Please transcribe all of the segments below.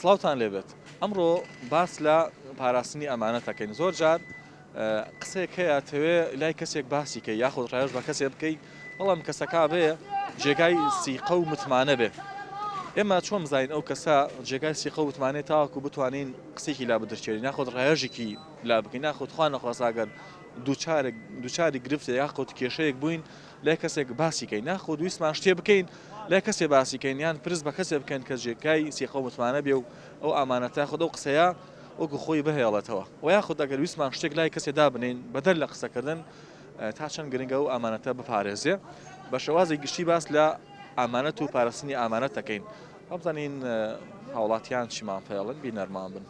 سڵاوتان لێبێت ئەمڕۆ باس لە پاراستنی ئەمانەت ئەکەین زۆر جار قسەیەک هەیە تەوێ لای کەسێک باسی کەی یاخود ڕاوێژ بە کەسێ بکەی بەڵام کەسەکە بێ جێگای سیقە و متمانە بێ ئێمە چۆن بزانین ئەو کەسە جێگای سیقە و متمانەیە تاوەکو بتوانین قسێکی لا بدرچێنین یاخود ڕاوێژێکی لا بکەین یاخود خوا نەخواستە ئەگەر دووچارێک دووچاری گرفتێک یاخود کێشەیەک بووین لای کەسێک باسی کەین یاخود ویستمان شتێ بکەین لای کەسێ باسی کەین یان پرس بە کەسێ بکەین کە جێگای سیقە و متمانە بێ و ئەو ئامانەتە یاخود ئەو قسەیە وەکو خۆی بهێڵێتەوە وە یاخود ئەگەر ویستمان شتێک لای کەسێ دابنێین بەدەر لە قسەکردن تا چەند گرنگە ئەو ئامانەتە بپارێزێ بە شێوازی گشتی باس لە ئامانەت و پاراستنی ئامانەت دەکەین وابزانین هاوڵاتیان چیمان پێڵن بینەرمان بن.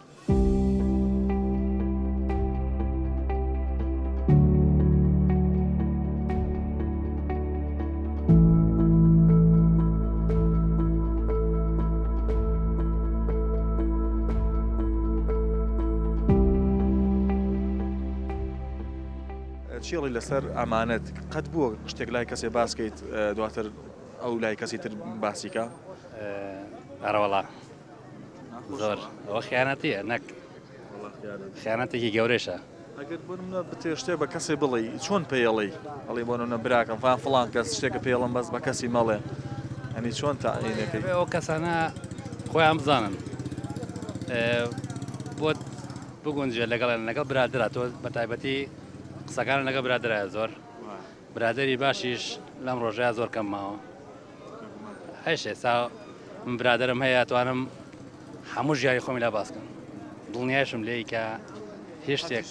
چیڵی لەسەر ئامانەت قەت بووە شتێک لای کەسێ باسکەیت دواتر ئەو لای کەسی تر باسیکە ئەرەوەڵا زۆر ئەوە خیانەتیە نەک خیانەتێکی گەورەشە. ئەگەر بۆ نمونە بتێ شتێ بە کەسێ بڵێی چۆن پێیەڵێی ئەڵێی بۆ نمونە براکەم فان فڵان کەس شتێکە پێڵم بەس بە کەسی مەڵێ ئەنی چۆن تاینەکەی ئەو کەسانە خۆیان بزانن بۆت بگونجێ لەگەڵ لەگەڵ برادرا تۆ بە تایبەتی قسەکان لەگەڵ برادرایە زۆر برادەری باشیش لەم ڕۆژەیا زۆر کەم ماوە هەیش ئێستا من برادەرم هەیە ئەتوانم هەموو ژیانی خۆمی لا باس کەم دڵنیاشم لێی کە هیچ شتێک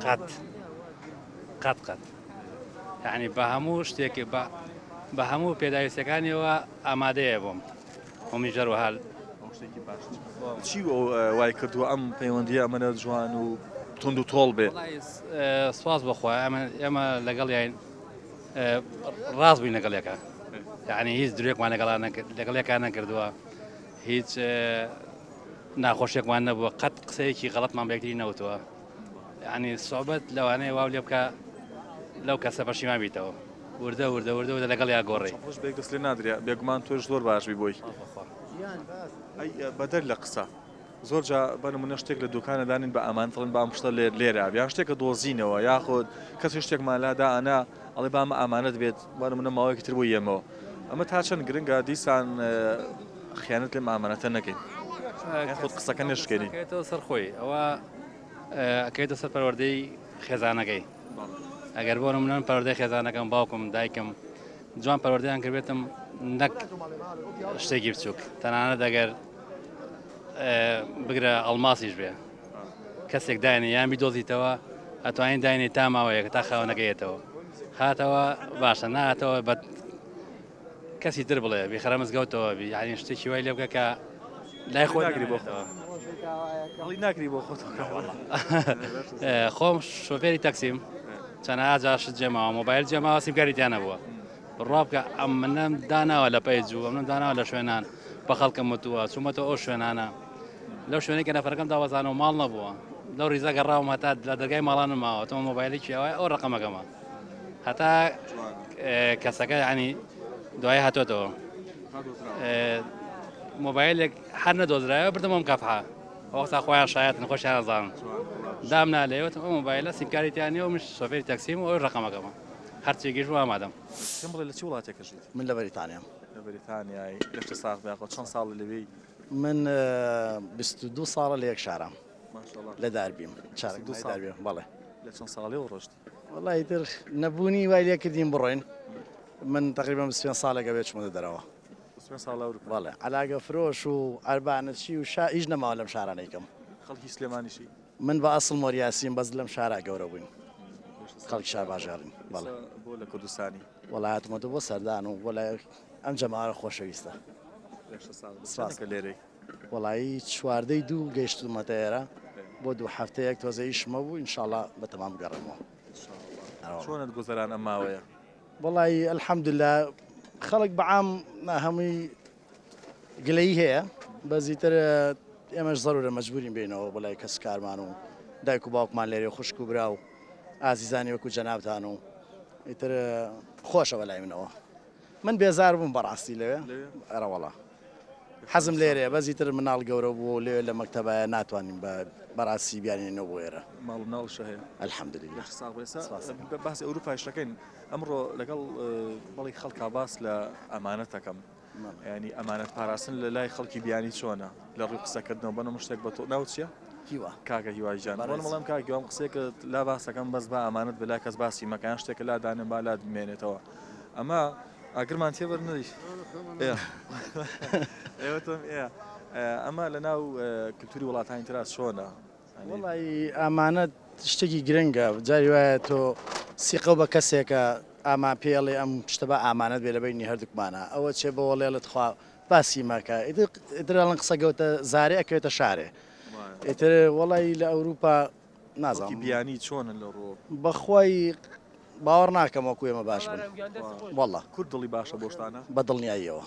قەت قەت قەت یعنی بە هەموو شتێک بە بە هەموو پێداویستەکانیەوە ئامادەیە بۆم هەمیش هەروەها چی وای کردووە ئەم پەیوەندیە ئەمەە جوان و تونند و تۆڵ بێ سواز بەخوا ئێمە لەگەڵ یاین ڕاست بووین لەگەڵ یەکە یعنی هیچ درێکمان لەگەڵ لەگەڵ یەکان نەکردووە هیچ ناخۆشیێکمان نەبووە قەت قسەیەکی غەڵەتمان بە یەکتری نەوتووە یعنی سۆبەت لەوانەیە واو لێ بکە لەو کەسە پەشیمان بیتەوە وردە وردە وردە وردە لەگەڵ یا گۆڕی. خۆش بێک دەست لێ نادرێ بێگومان تۆش زۆر باش بی بۆی. ئەی بەدەر لە قسە زۆر جا بە نمونە شتێک لە دوکانە دانین بە ئامانەت دەڵێن با ئەم شتە لێر لێرە یان شتێکە دۆزینەوە یاخود کەسێ شتێکمان لا دائەنا ئەڵێ با ئەمە ئامانەت بێت بە نمونە ماوەیەکی تر بۆی یەمەوە ئەمە تا چەند گرنگە دیسان خیانەت لەم ئامانەتە نەکەین یاخود قسەکە نەشکێنین. ئەکەوێتەوە سەر خۆی ئەوە ئەکەوێتە سەر پەروەردەی خێزانەکەی. ئەگەر بۆ نمونە من پەروەردەی خێزانەکەم باوکم دایکم جوان پەروەردەیان کردبێتم نەک شتێکی بچووک تەنانەت ئەگەر بگرە ئەڵماسیش بێ کەسێک داینێ یان بیدۆزیتەوە ئەتوانین داینێ تا ماوەیەکە تا خاوەنەکەیەتەوە هاتەوە باشە ناتەوە بە کەسی تر بڵێ بیخەرە مزگەوتەوە بی یعنی شتێکی وای لێ بکە کە لای خۆی ناگری بۆ خۆت هەڵی ناگری بۆ خۆت خۆم شۆفێری تەکسیم چەنەها جار شت جێماوە مۆبایل جێماوە سیمکاری تیا نەبووە بڕوا بکە ئەم منم داناوە لە پەیج و ئەمنم داناوە لە شوێنان بە خەڵکم وتووە چوومەتەوە ئەو شوێنانە لەو شوێنێک کە نەفەرەکەم داوەزانەوە ماڵ نەبووە لەو ریزە گەڕاوم هەتا لە دەرگای ماڵانم ماوە تۆ مۆبایلێکی ئەوە ئەو ڕقەمەکەمە هەتا کەسەکە ینی دوای هاتۆتەوە مۆبایلێک هەر نەدۆزرایەوە بردم ئەم کەفحە وەختا خۆیان شایەتن خۆشیان ئەزانن دامنا لێ وتم ئەو مۆبایلە سیمکاری تیا نییە و منش شۆفێری تەکسیم و ئەوش ڕەقەمەکەمە هەرچیەکیش بوو ئامادەم. پێم بڵێ لە چ وڵاتێک ئەژیت؟ من لە بەریتانیام. لە بەریتانیای، لەشت ساغ بێ ئاخۆ چەند ساڵە لەوێی؟ من 22 ساڵە لە یەک شارام. ماشاءاللە. لە داربیم. چارەک 22 ساڵ. داربیم بەڵێ. لە چەند ساڵیەوە ڕۆشتی؟ وەڵا ئیتر نەبوونی وای لێ کردین بڕۆین. من تەقریبەن 25 ساڵێک ئەبێ چوومەتە دەرەوە. 25 ساڵ ئەوروپا. بەڵێ عەلاگە فرۆش و عەربانەچی و شا هیچ نەماوە لەم شارانە یکەم. خەڵکی سلێمانیشی؟ من بە ئەسڵ مۆریاسیم بەس لەم شارا گەورە بووین خەڵکی شارباژێڕین بەڵێ. ئێستا بۆ لە کوردستانی؟ وەڵا هاتمەتەوە بۆ سەردان و بۆ لای ئەم جەماوەرە خۆشەویستە. لەشت ساغ بێت. سپاس. چەندێکە لێرەی؟ وەڵایی چواردەی دوو گەیشتوومەتە ئێرە بۆ دوو هەفتەیەک تۆزێ ئیشم هەبوو ئینشاڵا بەتەمام بگەڕێمەوە. ئینشاڵا. چۆنت گوزەران ئەم ماوەیە؟ وەڵایی الحمدللە خەڵک بە عام هەمووی گلەیی هەیە بەس ئیتر ئێمەش زەرورە مەجبورین بێینەوە بۆ لای کەسوکارمان و دایک و باوکمان لێرێ و خوشک و برا و ئازیزانی وەکو جەنابتان و ئیتر خۆشە بەلای منەوە من بێزار بووم بەڕاستی لەوێ ئەرەوەڵا. حەزم لێرەیە بەس ئیتر مناڵ گەورە بووە و لەوێ لە مەکتەبایە ناتوانین بە بەڕاستی بیانێنەوە بۆ ئێرە. ماڵ و مناڵیشە هەیە؟ الحمدللە. لەشت ساغ بێ. ئێستا سپاس دەکەم. باسی ئەوروپایش دەکەین. ئەمڕۆ لەگەڵ بەڵی خەڵکا باس لە ئەمانەت ئەکەم. یانی ئەمانەت پاراستن لە لای خەڵکی بیانی چۆنە لە ڕووی قسەکردنەوە بەنە من شتێک بە تۆ ناوت چییە؟ هیوا. کاکە هیوا گیان بۆ بەڕێز. نمڵێم کاک هیوا ئەم قسەیەکت لا باس ئەکەم بەس با ئەمانەت بێ لای کەس باسی مەکە یان شتێکە لا دانێم با لات بمێنێتەوە ئەمە ئاگرمان تێبەر نەدی ئێوە تۆم ئێ ئەمە لە ناو کلتوری وڵاتانی ترا چۆنە؟ وەڵایی ئامانەت شتێکی گرنگە جاری وایە تۆ سیقە بە کەسێکە ئاما پێ ئەڵێ ئەم شتە با ئامانەت بێ لە بەینی هەردووکمانا ئەوە چێ بەوە ڵێڵێ تخوا باسی مەکە ئیتر ئیتر ئەڵێن قسە گەوتە زارێ ئەکەوێتە شارێ ئیتر وەڵایی لە ئەوروپا خەڵکی نازانم بیانی چۆنن لە ڕۆ؟ بەخوای باوەڕ ناکەم وەکو ئێمە باش بن واللە. کورد دڵی باشە بۆ شتانە؟ بە دڵنیاییەوە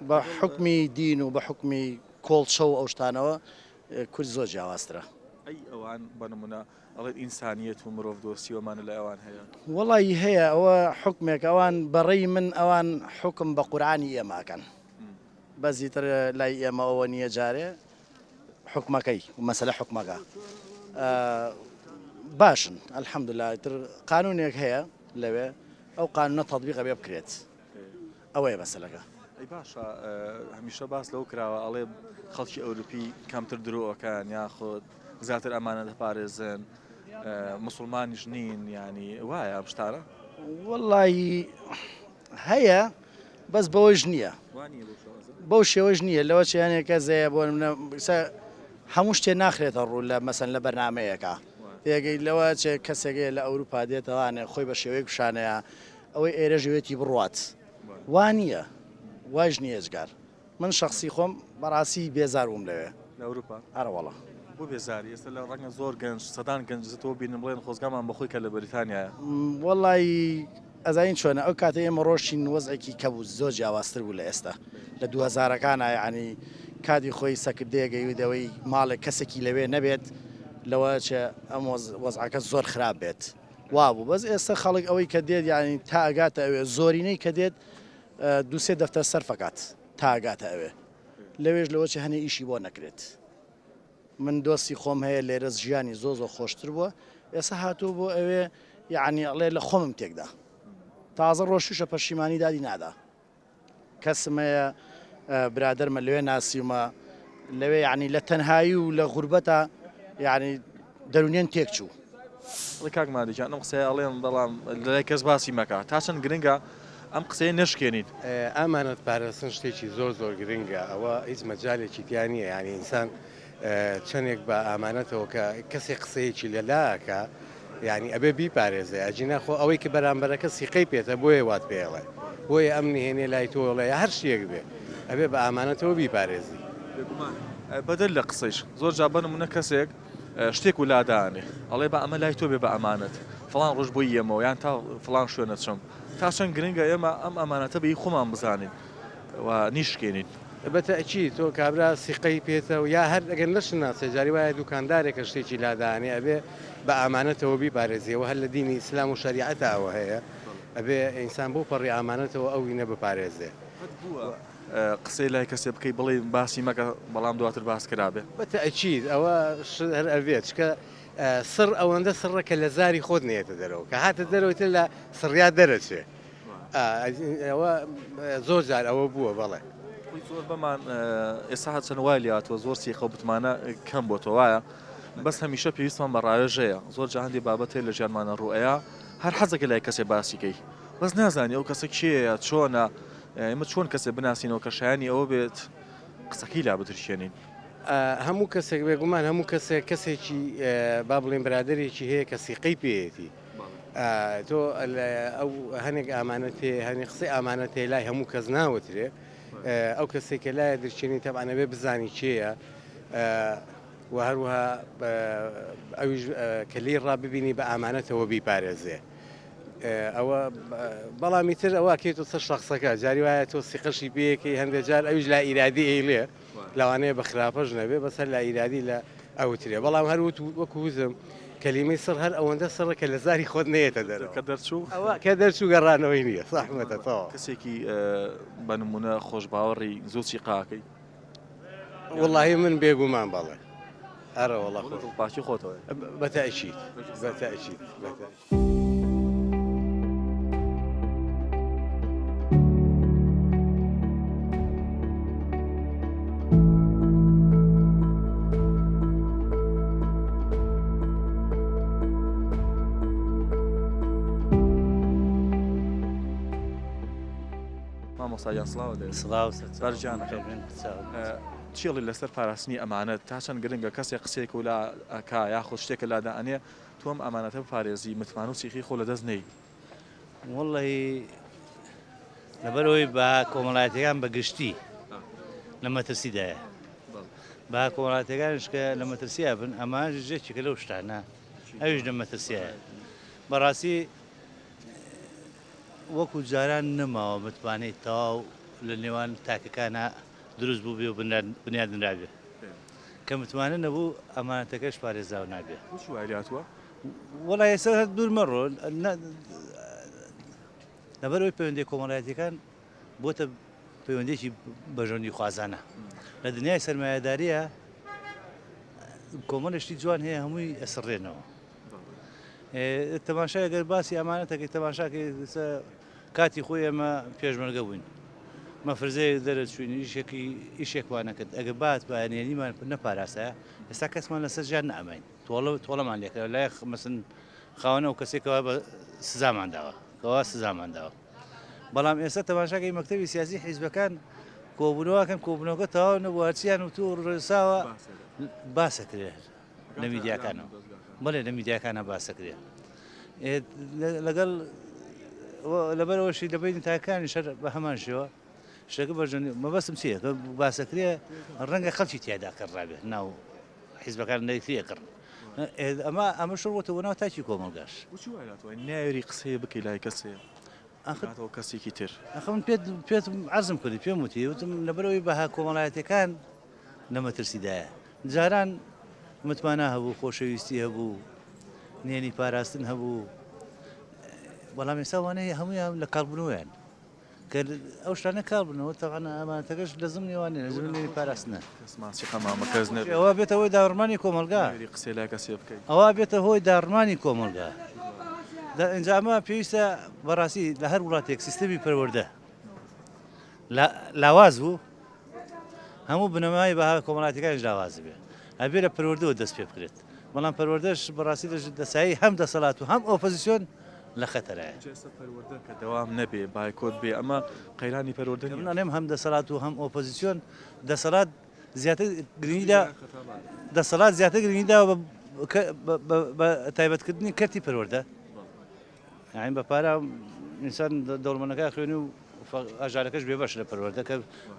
بە حوکمی دین و بە حوکمی کۆڵچە و ئەو شتانەوە کورد زۆر جیاوازترە. ئەی ئەوان بە نمونە ئەڵێن ئینسانیەت و مرۆڤ دۆستی و ئەمانە لای ئەوان هەیە؟ وەڵایی هەیە ئەوە حوکمێک ئەوان بە ڕێی من ئەوان حوکم بە قورئانی ئێمە ئەکەن بەس ئیتر لای ئێمە ئەوە نییە جارێ حوکمەکەی مەسەلە حوکمەکە باشن الحمدللە ئیتر قانونێک هەیە لەوێ ئەو قانونە تەطبیق ئەبێ بکرێت ئەوەیە مەسەلەکە. ئەی باشە هەمیشە باس لەوە کراوە ئەڵێ خەڵکی ئەوروپی کەمتر درۆ ئەکەن یاخود زیاتر ئەمانە دەپارێزن مسلمانیش نین ینی وایە ئەم شتانە؟ وەڵایی هەیە بەس بەوەش نییە بەو شێوەش نییە لەوە چیانێک کەس هەیە بۆ نمونە هەموو شتێ ناخرێتە ڕوو لە مەسەن لە بەرنمەیەەکە تێگەی لەوە چێ کەسێک هەیە لە ئەوروپا دێتەوانێ خۆی بە شێوەیەک پیشانەیە ئەوەی ئێرەش ئەوێتی بڕوات وا نییە وایش نییە ئێجگار من شەخسی خۆم بەڕاستی بێزار بووم لەوێ. لە ئەوروپا؟ ئەرەوەڵا. بۆ بێزاری؟ ئێستا لە ڕەنگە زۆر گەنج سەدان گەنج تۆ بینن بڵێن خۆزگامان بەخۆی کە لە بەریتانیایە. وەڵایی ئەزانی چۆنە ئەو کاتەی ئێمە ڕۆشتین وەزعێکی کە بوو زۆر جیاوازتر بوو لە ئێستا لە دوو هەزارەکانا یەعنی کاتی خۆی سەکردەیەک ئەیوت ئەوەی ماڵێک کەسێکی لەوێ نەبێت لەوە چێ ئەم وەزعەکە زۆر خراپ بێت وابوو بەس ئێستا خەڵک ئەوەی کە دێت یعنی تا ئەگاتە ئەوێ زۆرینەی کە دێت دووسێ دەفتەر سەرفەکات تا ئەگاتە ئەوێ لەوێش لەوە چ هەنێ ئیشی بۆ نەکرێت من دۆستی خۆم هەیە لێرەس ژیانی زۆ زۆر خۆشتر بووە ئێستا هاتووە بۆ ئەوێ یعنی ئەڵێ لە خۆمم تێکدا تازە ڕۆشتوشە پەشیمانی دادی نادا کەسم هەیە برادەرمە لەوێ ناسیومە لەوێ یعنی لە تەنهایی و لە غوربەتا یعنی دەرونیان تێک چوو. ئەڵێ کاک مادی گیان ئەم قسەیە ئەڵێم بەڵام لەلای کەس باسی مەکە تا چەند گرنگە ئەم قسەیە نەشکێنین. ئامانەت پارستن شتێکی زۆر زۆر گرنگە ئەوە هیچ مەجالێکی تیا نییە یانی ئینسان چەندێک بە ئامانەتەوە کە کەسێک قسەیەکی لە لا ئەکا یانی ئەبێ بیپارێزێ ئەگینا خۆ ئەوەی کە بەرامبەرەکە سیقەی پێتە بۆیە وات پێڵێ بۆیە ئەم نهێنێ لای تۆ ڵێ هەر شتێک بێ ئەبێ بە ئامانەتەوە بیپارێزی. بێگومان بەدەر لە قسەیش زۆر جار بە نمونە کەسێک شتێک و لادانێ ئەڵێ با ئەمە لای تۆ بێ بە ئەمانەت فڵان ڕۆژ بۆی یەمەوە یان تا فڵان شوێنە چم تا چەند گرنگە ئێمە ئەم ئەمانەتە بە ئی خۆمان بزانین و نیشکێنین. بە تەئکید تۆ کابرا سیقەی پێتە و یا هەر ئەگەر نەشناسێ جاری وایە دوکاندارێکە شتێکی لادانێ ئەبێ بە ئامانەتەوە بیپارێزی ئەوە هەر لە دینی ئیسلام و شەریعەتا ئەوە هەیە ئەبێ ئینسان بەو پەڕی ئامانەتەوە ئەو وینە بپارێزێ. قەت بووە قسەی لای کەسێ بکەی بڵێی باسی مەکە بەڵام دواتر باس کرابێ؟ بە تەئکید ئەوە شت هەر ئەبێ چکە سڕ ئەوەندە سڕە کە لە زاری خۆت نەیەتە دەرەوە کە هاتە دەرەوە ئیتر لە سڕیا دەرەچێ. ئەوە زۆر جار ئەوە بووە بەڵێ. خۆی زۆر بەمان ئێستا هەرچەند وای لێهاتووە زۆر سیقە و متمانە کەم بۆتەوە وایە بەس هەمیشە پێویستمان بە ڕاوێژەیە زۆر جا هەندێ بابەت هەیە لە ژیانمانە ڕووئەیا هەر حەزەکە لای کەسێ باسی کەی بەس نازانی ئەو کەسە کێیە چۆنە ئێمە چۆن کەسێ بناسینەوە کە شایانی ئەوە بێت قسەکەی لا بدرکێنین. هەموو کەسێک بێگومان هەموو کەسێک کەسێکی با بڵێین برادەرێکی هەیە کە سیقەی پێیەتی تۆ ئەو هەنێک ئامانەت هەیە هەنێک قسەی ئامانەت هەیە لای هەموو کەس ناوترێ ئەو کەسێک کە لایە درچێنی تەبعەن ئەبێ بزانی کێیە و هەروەها ئەویش کە لێی ڕا ببینی بە ئامانەتەوە بیپارێزێ ئەوە بەڵامی تر ئەوە کەیتۆ سەر شخصەکە جاری وایە تۆ سیقەشی پێیەکەی هەندێک جار ئەویش لا ئیرادی ئەیڵێ لەوانەیە بە خراپەش نەبێ بەس هەر لا ئیرادی لە ئەوترێ بەڵام هەر وت وەکو وتم کەلیمەی سڕ هەر ئەوەندە سڕە کە لە زاری خۆت نەیەتە دەرەوە. کە دەرچوو. ئەوە کە دەرچوو گەڕانەوەی نییە. زەحمەتە تەواو. کەسێکی بە نموونە خۆشباوەڕی زوو سیقە ئەکەی؟ وەڵاهی من بێگومان بەڵێ. ئەرە وەڵا خۆ. دڵپاکی خۆتەوەیە. بە تەئکید بە تەئکید بە تەئکید. مامۆستا گیان سڵاوت لێ. سڵاو سەرچاوم. بەرز گیانەکەم. چی ئەڵێی لەسەر پاراستنی ئەمانەت تا چەند گرنگە کەسێک قسەیەک و لا ئەکا یاخود شتێکە لادا ئەنێ تۆ ئەم ئامانەتە بپارێزی متمانە و سیقەی خۆ لەدەست نەی. وەڵی لەبەرئەوەی بەها کۆمەڵایەتیەکان بە گشتی لە مەترسیدایە بەها کۆمەڵاتیەکانیش کە لە مەترسیا بن ئەمانەش یەکێکە لەو شتانە ئەویش لە مەترسیایە بەڕاستی وەکو جاران نەماوە متمانەی تەواو لە نێوان تاکەکانە دروست بووبێ و بنیاد نرابێ. کە متمانە نەبوو ئەمانەتەکەش پارێزراو نابێ. بۆچی وای لێهاتووە؟ وەڵا ئێستا هەر دوور مەڕۆ لەبەر ئەوەی پەیوەندیە کۆمەڵایەتیەکان بۆتە پەیوەندیەکی بەرژەوەندی خوازانە لە دنیای سەرمایەداریە کۆمەڵی شتی جوان هەیە هەمووی ئەسڕێنەوە تەماشای گەر باسی ئەمانەتەکەی تەماشاکەی کاتی خۆی ئێمە پێشمەرگە بووین مەفرزەیەک دەرەچووین ئیشێکی ئیشێکمان نەکرد ئەگەر بات بایە نهێنیمان نەپاراستایە ئێستا کەسمان لەسەر ژیان نەئەماین تۆڵە تۆڵەمان لێکرا لای مەسن خاوەنە و کەسێکەوە بە سزامان داوە کەوا سزامان داوە بەڵام ئێستا تەماشاکەی مەکتەبی سیاسی حیزبەکان کۆبوونەوەکەن کۆبوونەوەکە تەواو نەبوو هەرچیان وتو ڕێساوە باسەکرێت لە میدیاکانەوە بەڵێ لە میدیاکانە باسەکرێ لەگەڵ لەبەرەوەشی لە بینی تاکانی شەر بە هەمان شێوە شتەکە بەرژەوەندی مەبەستم چییە کە باسەکرێ ڕەنگە خەڵکی تیادا کڕابێت ناو حیزبەکان نەیتری ئەکڕن ئەمە ئەمە شڕ بۆتەوە ناو تاکی کۆمەڵگاش. بۆچی وای لاتوای نایەری قسەیە بکەی لای کەسێ ئاخر بکاتەوە کەسێکی تر؟ ئاخر من پێت پێت عەرزم کردی پێم وتی وتم لەبەرئەوەی بەها کۆمەڵایەتیەکان لە مەترسیدایە جاران متمانە هەبوو خۆشەویستی هەبوو نهێنی پاراستن هەبوو بەڵام ئێستا وانەیە هەموویان لە کاڵبوونەوەیان کە ئەو شتانە کاڵ بنەوە تەبعەن ئامانەتەکەش لە زمنی وان نیە لە زمنی پاراستنە. کەسمان سیقە مامە کەس نەبێ. ئەوە بێتە هۆی داڕمانی کۆمەڵگا. نەوێری قسەی لای کەسێ بکەی. ئەوە بێتە هۆی داڕمانی کۆمەڵگا. ئینجا ئەمە پێویستە بەڕاستی لە هەر وڵاتێک سیستەمی پەروەردە لاواز بوو هەموو بنەمای بەها کۆمەڵاتیەکانیش لاواز بێ ئەبێ لە پەروەردەوە دەست پێ بکرێت بەڵام پەروەردەش بەڕاستی لە سایەی هەم دەسەڵات و هەم ئۆپۆزیسیۆن لە خەتەرایە. جا ئێستا پەروەردە کە دەوام نەبێ بایکۆت بێ ئەمە قەیرانی پەروەردە نیە؟ من ئەڵێم هەم دەسەڵات و هەم ئۆپۆزیسیۆن دەسەڵات زیاتر گرنگی دا دەسەڵات زیاتر گرنگی داوە بە تایبەتکردنی کەرتی پەروەردە یانی بە پارە ئینسان دەوڵەمەندەکە خوێنی و هەژارەکەش بێبەش لە پەروەردە کە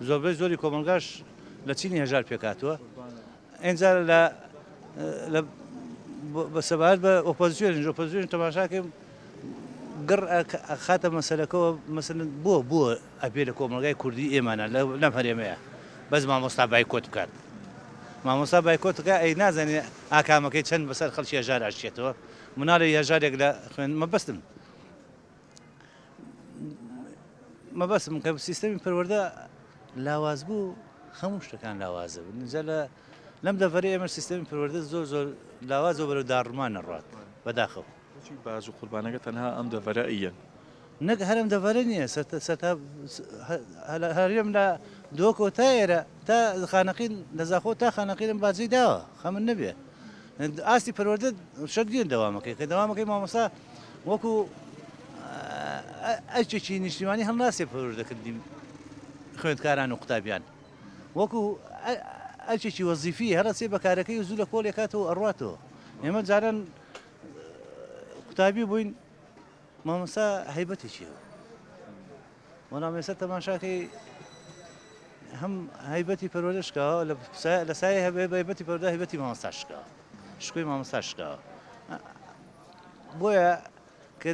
زۆربەی زۆری کۆمەڵگاش لە چینی هەژار پێکهاتووە ئینجا لە لە بە سەبارەت بە ئۆپۆزیسیۆنیش ئۆپۆزیسیۆن تەماشاکەی گڕ خاتە مەسەلەکەەوە مەسەن بۆ بۆ ئەبێ لە کۆمەڵگای کوردی ئێمانە لەم هەرێمەیە بەس مامۆستا بایکۆت بکات مامۆستا بایکۆت بکات ئەی نازانێ ئاکامەکەی چەند بەسەر خەڵکی هەژار ئەشچێتەوە مناڵی هەژارێک لە خوێن مەبەستم مەبەستم کە سیستەمی پەروەردە لاواز بوو هەموو شتەکان لاوازە بن جا لە لەم دەڤەرەی ئێمە سیستەمی پەروەردە زۆر زۆر لاوازە و بەرەو داڕمان نەڕات بەداخەوە. بۆچی باج و قوربانەکە تەنها ئەم دەڤەرە ئیەن؟ نەک هەر ئەم دەڤەرە نییە سەرتا هەرێم لە دهۆکەوە تا ئێرە تا خانەقین لە زاخۆ تا خانەقین ئەم باجەی داوە خەمت نەبێ ئاستی پەروەردە شەرت نییە دەوامەکەی کە دەوامەکەی مامۆستا وەکو ئەرکێکی نیشتیمانی هەڵناسێ پەروەردەکردنی خوێندکاران و قوتابیان وەکو ئەرکێکی وەزیفی هەڵەسێ بە کارەکەی و زوو لە کۆڵێکاتەوە ئەڕاتەوە ئێمە جاران قوتابی بووین مامۆستا هەیبەتێکی هەبوو بەڵام ئێستا تەماشاکەی هەم هەیبەتی پەروەردە شکاوە لە سایەی هەیبەتی پەروەردە هەیبەتی مامۆستا شکاوە شکۆی مامۆستا شکاوە بۆیە کە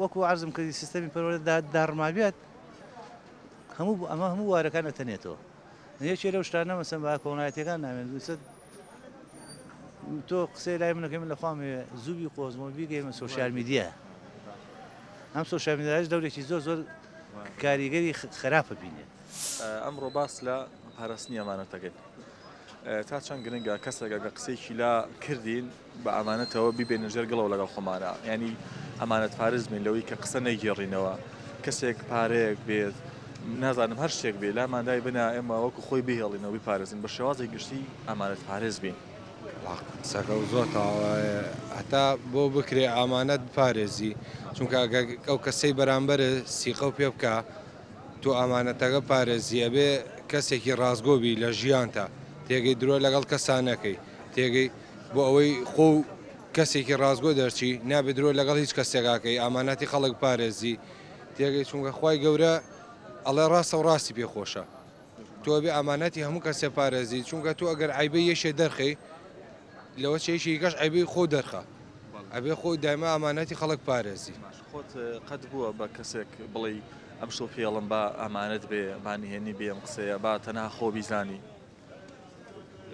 وەکو عەرزم کردی سیستەمی پەروەردە داڕمابێت هەموو ئەمە هەموو وارەکان ئەتەنێتەوە یەکێ لەو شتانە مەسەن بە کۆمەڵایەتیەکان نامێن. تۆ قسەی لای منەکەی من لە خوام زوو بیقۆزمەوە بیگەیمە social media. ئەم social media یش دەورێکی زۆر زۆر کاریگەری خراپە بینێت. ئەمڕۆ باس لە پاراستنی ئەمانەت دەکەین. تا چەند گرنگە کەسێک ئەگەر قسەیەکی لا کردین بە ئەمانەتەوە بیبێنە ژێر گڵەوە لەگەڵ خۆمانە ینی ئەمانەت پارێز بین لەوەی کە قسە نەیگێڕینەوە کەسێک پارەیەک بێت نازانم هەر شتێک بێ لاماندای بنا ئێمە وەکو خۆی بهێڵینەوە بیپارێزین بە شێوازی گشتی ئەمانەت پارێز بین. قسەکە و زۆر تەواوە هەتا بۆ بکرێ ئامانەت بپارێزی چونکە ئەگەر ئەو کەسەی بەرامبەر سیقە و پێ بکە تۆ ئامانەتەکە پارێزی ئەبێ کەسێکی ڕاستگۆ بی لە ژیانتا تێگەی درۆ لەگەڵ کەسا نەکەی تێگەی بۆ ئەوەی خۆ و کەسێکی ڕاستگۆ دەرچی نابێ درۆ لەگەڵ هیچ کەسێکاکەی ئاماناتی خەڵک پارێزی تێگەی چونکە خوای گەورە ئەڵێ ڕاستە و ڕاستی پێ خۆشە تۆ ئەبێ ئامانەتی هەموو کەسێ پارێزی چونکە تۆ ئەگەر عیبەی یەکێ دەرخەی لەوە چێ یەکێکی کەش عیبەی خۆ دەرخە ئەبێ خۆی دایمە ئامانەتی خەڵک پارێزی. خۆت قەت بووە بە کەسێک بڵێی ئەم شتۆ پێڵم با ئامانەت بێ با نهێنی بێ ئەم قسەیە با تەنها خۆ بیزانی؟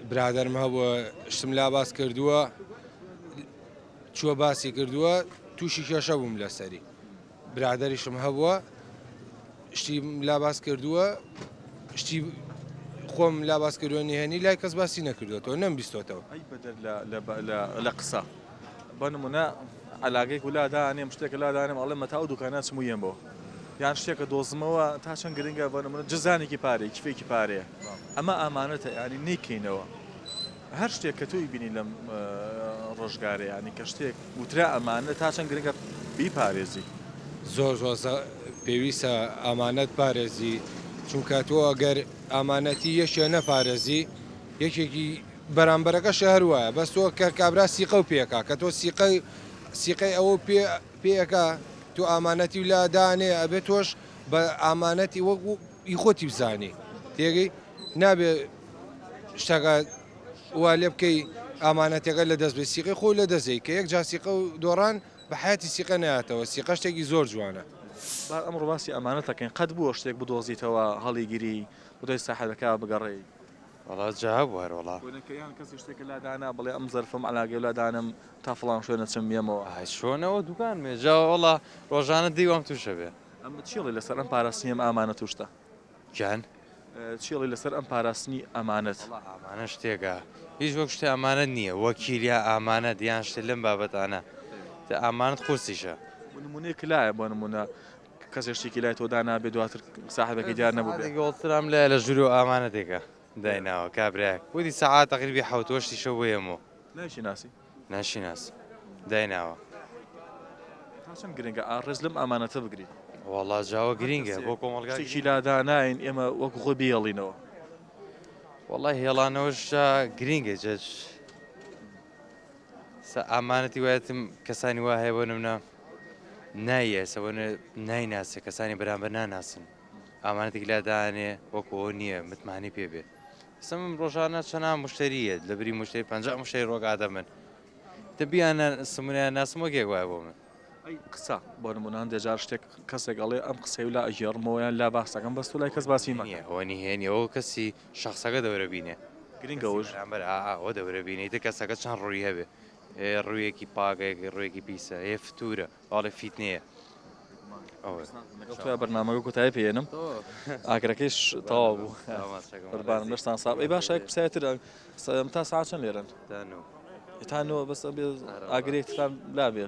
برادەرم هەبووە شتم لا باس کردووە چووە باسی کردووە تووشی کێشە بووم لەسەری. برادەریشم هەبووە شتی لا باس کردووە شتی خۆم لا باس کردووە نهێنی لای کەس باسی نەکردوێتەوە نەم بیستۆتەوە. ئەی بەدەر لە قسە بە نمونە عەلاگەیەک و لادانێم شتێکە لادانێم ئەڵێم مەتا ئەو دوکانە چم و یەم بۆ یان شتێکە دۆزمەوە تا چەند گرنگە بە نمونە جزانێکی پارەی کیفێکی پارەیە ئەمە ئامانەتە ینی نەیکەینەوە هەر شتێک کە تۆی بینی لەم ڕۆژگارە یانی کە شتێک وترا ئەمانە تا چەند گرنگە بیپارێزی؟ زۆر زۆر پێویستە ئامانەت پارێزی چونکە تۆ ئەگەر ئامانەتی یەکێ نەپارێزی یەکێکی بەرامبەرەکەشە هەر وایە بەس تۆ کە کابرا سیقە و پێکا کە تۆ سیقەی سیقەی ئەوە پێ پێەکە تۆ ئامانەتی و لا دانێ ئەبێ تۆش بە ئامانەتی وەک ئی خۆتی بزانی تێگەی نابێ شتەکە وا لێ بکەی ئامانەتەکە لە دەست بێ سیقەی خۆی لە دەست کە یەک جا سیقە و دۆڕان بە حیاتی سیقە نایەتەوە سیقە شتێکی زۆر جوانە. با ئەمڕۆ باسی ئەمانەت ئەکەین قەت بووە شتێک بدۆزیتەوە هەڵیگری بەدوای ساحێبەکەیا بگەڕێی؟ وەڵا جا هەبوو هەر وەڵا. بۆ نەکە یان کەسێک شتێکە لا دانا بڵێ ئەم زەرفەم عەلاگەی لا دانم تا فڵان شوێن ئەچم یەمەوە. ئای چۆنەوە دوکان بێ جا وەڵا ڕۆژانە دەی وام تووشە بێ. ئەم چی ئەڵێی لەسەر ئەم پاراستنی ئەم ئامانەت و شتە؟ گیان. چی ئەڵێی لەسەر ئەم پاراستنی ئەمانەت؟ وەڵا ئامانەت شتێکە هیچ وەک شتێ ئامانەت نییە وەکیل یا ئامانەت یان شتێ لەم بابەتانە تە ئامانەت قورسیشە. بۆ نموونەیەک لایە بۆ نموونە کەسێک شتێکی لای تۆ دانابێ دواتر ساحێبەکەی دیار نەبووبێ. سەعاتێکی وەڵترام لایە لە ژوورەوە ئامانەتێکە دایناوە کابرایەک وتی سەعات تەقریبی حەوت وەشتی شەو بۆ یەمۆ. نایشیناسی؟ ناشیناس دایناوە. تا چەند گرنگە ڕێز لەم ئامانەتە بگری؟ وەڵا جاوە گرینگە بۆ کۆمەڵگا. شتێکی لا داناین ئێمە وەکو خۆی بیهێڵینەوە. وەڵا هێڵانەوەش گرینگە جەج سە ئامانەتی وایەتم کەسانی وا هەیە بۆ نمونە نایەسە بۆ نایناسێ کەسانی بەرامبەر ناناسن ئامانەتێک لا دانێ وەکو ئەوە نییە متمانەی پێ بێ. ئێستا من ڕۆژانە چەنا مشتری یەت لە بری مشتری 50 مشتری ڕۆگاتە من تە بیانە سمونیان ناسم وەک یەک وایە بۆ من. ئەی قسە بۆ نمونە هەندێ جار شتێک کەسێک ئەڵێ ئەم قسەی لا ئەگێڕمەوە یان لا باس ئەکەم بەس تۆ لای کەس باسی مەکە. نیە ئەوە نهێنیە ئەوە کەسی شەخسەکە دەورە بینێ. گرنگە ئەوەش. بەرامبەر ئا ئا ئەوە دەورە بینێ ئیتر کەسەکە چەند ڕووی هەبێ ئێ ڕوویەکی پاکە یەک ڕوویەکی پیسە ئێ فتورە باڵێ فیتنەیە. لەگەڵ تۆیا بەرنامەکە کۆتایی پێ یەنم ئاگرەکەیش تەواو بوو قوربانم لەشتان ساغ ئەی باشە یەک پرسیاری تر تا ساعت چەند لێرەن تا نۆ بەس ئەبێ ئاگرێکتان لابێ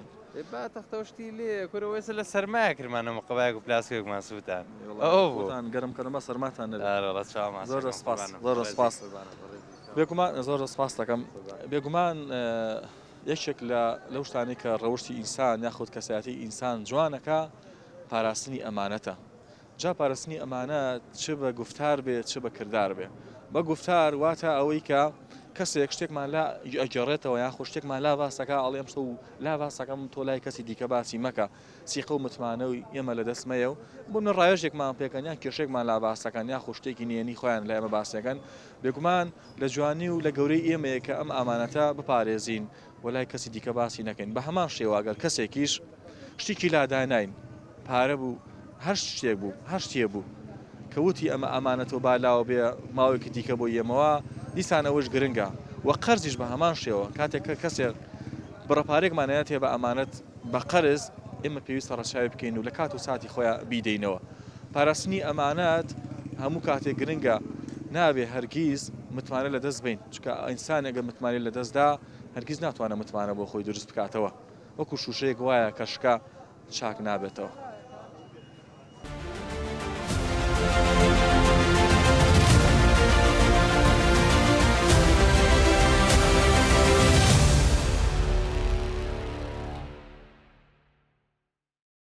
با تەختەوە شتی لێ کورە وێسە لە سەرمایە کرمانە مقەبایەک و پلاسکێکمان سووتان خۆتان گەرم کەنەوە با سەرماتان نەبێ زۆر سپاس زۆر سپاس بێگومان زۆر سپاس دەکەم بێگومان یەکێک لە لەو شتانەی کە ڕەوشتی ئینسان یاخود کەسایەتی ئینسان جوانەکا پاراستنی ئەمانەتە جا پاراستنی ئەمانەت چ بە گوفتار بێ چ بە کردار بێ بە گوفتار واتە ئەوەی کە کەسێک شتێکمان لا ئەگەڕێتەوە یاخود شتێکمان لا باسەکە ئەڵێ ئەم شتە و لا باسەکەم تۆ لای کەسی دیکە باسی مەکە سیقە و متمانەوەی ئێمە لە دەست مەیە و بۆ من ڕاوێژێکمان پێکەن یان کێشێکمان لا باسەکەن یاخود شتێکی نهێنی خۆیان لای ئێمە باسەکەن بێگومان لە جوانی و لە گەورەی ئێمەیە کە ئەم ئامانەتە بپارێزین و لای کەسی دیکە باسی نەکەین، بە هەمان شێوە گەر کەسێکیش شتێکی لا داناین، پارە بوو، هەر شتێک بوو، هەر شتێ بوو، کە وتی ئەمە ئامانەتە و با لاوە بێ ماوەیەکی دیکە بۆی یەمەوە، دیسان ئەوەش گرنگە. و قەرزیش بە هەمان شێوە کاتێک کە کەسێک بڕە پارێکمان ئەیاتێ بە ئەمانەت بە قەرز ئێمە پێویستە ڕەچاوی بکەین و لە کات و ساتی خۆیان بیدەینەوە. پاراستنی ئەمانەت هەموو کاتێک گرنگە نابێ هەرگیز متمانە لەدەست بەین چونکە ئینسان ئەگەر متمانەی لەدەست دا هەرگیز ناتوانێت متمانە بۆ خۆی دروست بکاتەوە وەکو شوشەیەک وایە کە شکا چاک نابێتەوە.